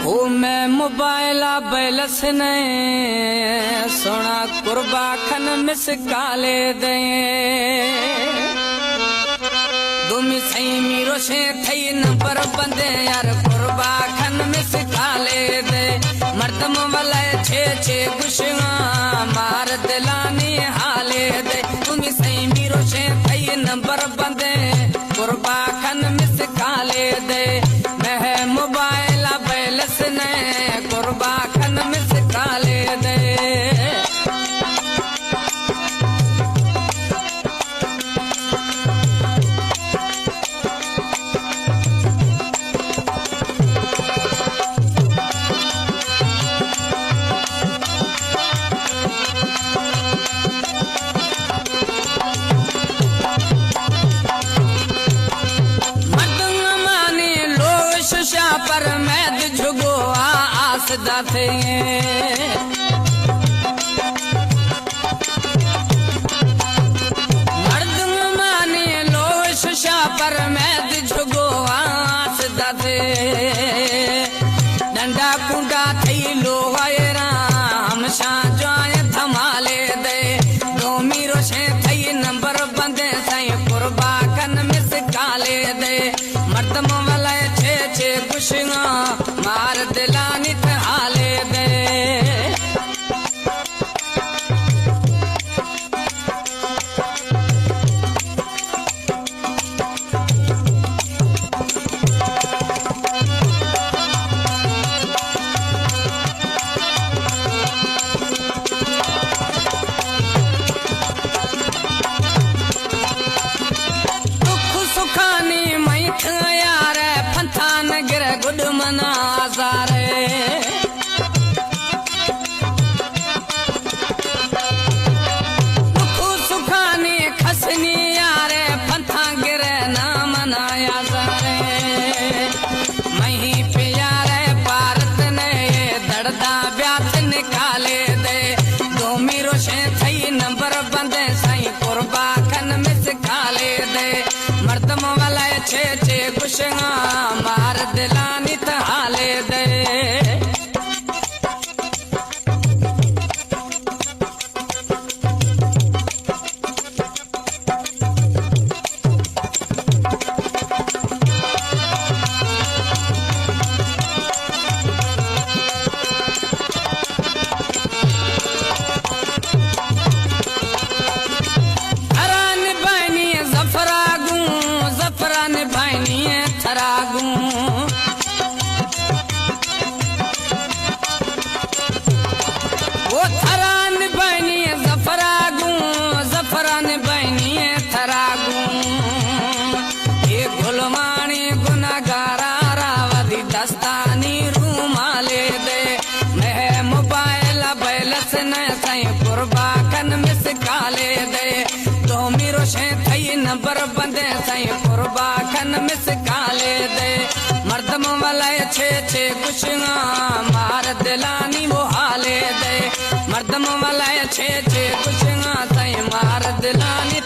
او مئے موبائل ءَ بیلنس نئے، سونا قربا کھن مس کالے دے۔ دومی سئیمی روشیں تھئی نمبر بندیں یار، قربا کھن مس کالے دے۔ مردم ولے چے چے گشگاں، مار دلانی حالے دے۔ دومی سئیمی روشیں تھئی نمبر بندیں، قربا کھن مس کالے دے۔ مئے موبائل ءَ بیلنس نئے، قربا کھن مس کالے دے۔ مردمانی لوش شاہ پر مید جھگو آ آس داتے۔ مردمانی لوش شاہ پر مید جھگو آس داتے۔ ڈنڈا کنڈا تھئی لوغ ایران، ہمشاں جوائیں دھمالے دے۔ دومی روشیں تھئی نمبر بندیں، سائیں قربا کھن مس کالے دے۔ مردم ولے چے چے گشگاں، مار دلانی تہ حالے دے۔ دکھ سکھانی مئیں تھا یار، پھنتان گر گڈ منا آزارے۔ دکھ سکھانی کھسنی یارے، پھنتاں گرے نام نایا زارے۔ مہی پیارے پارت نے، دڑدا بیات نکالے دے۔ دومی روشیں تھئی نمبر بندیں، سائیں قربا کھن مس کالے دے۔ مردم ولے چے چے گشگاں، مار دلانی تہ حالے دے۔ تھرا نبھائنی ظفرا گوں، ظفرا نبھائنی تھرا گوں۔ او تھرا نبھائنی ظفرا گوں، ظفرا نبھائنی تھرا گوں۔ اے گلوانی گناہگارا را ودی دستانی رومالے دے۔ مئے موبائل بیلنس نئے، سائیں قربا کھن مس کالے دے۔ دومی روشیں تھئی نمبر بندیں، سائیں قربا کھن مس کالے دے۔ مردم ولے چے چے گشگاں، مار دلانی وہ حالے دے۔ مردم ولے چے چے گشگاں، سائیں مار دلانی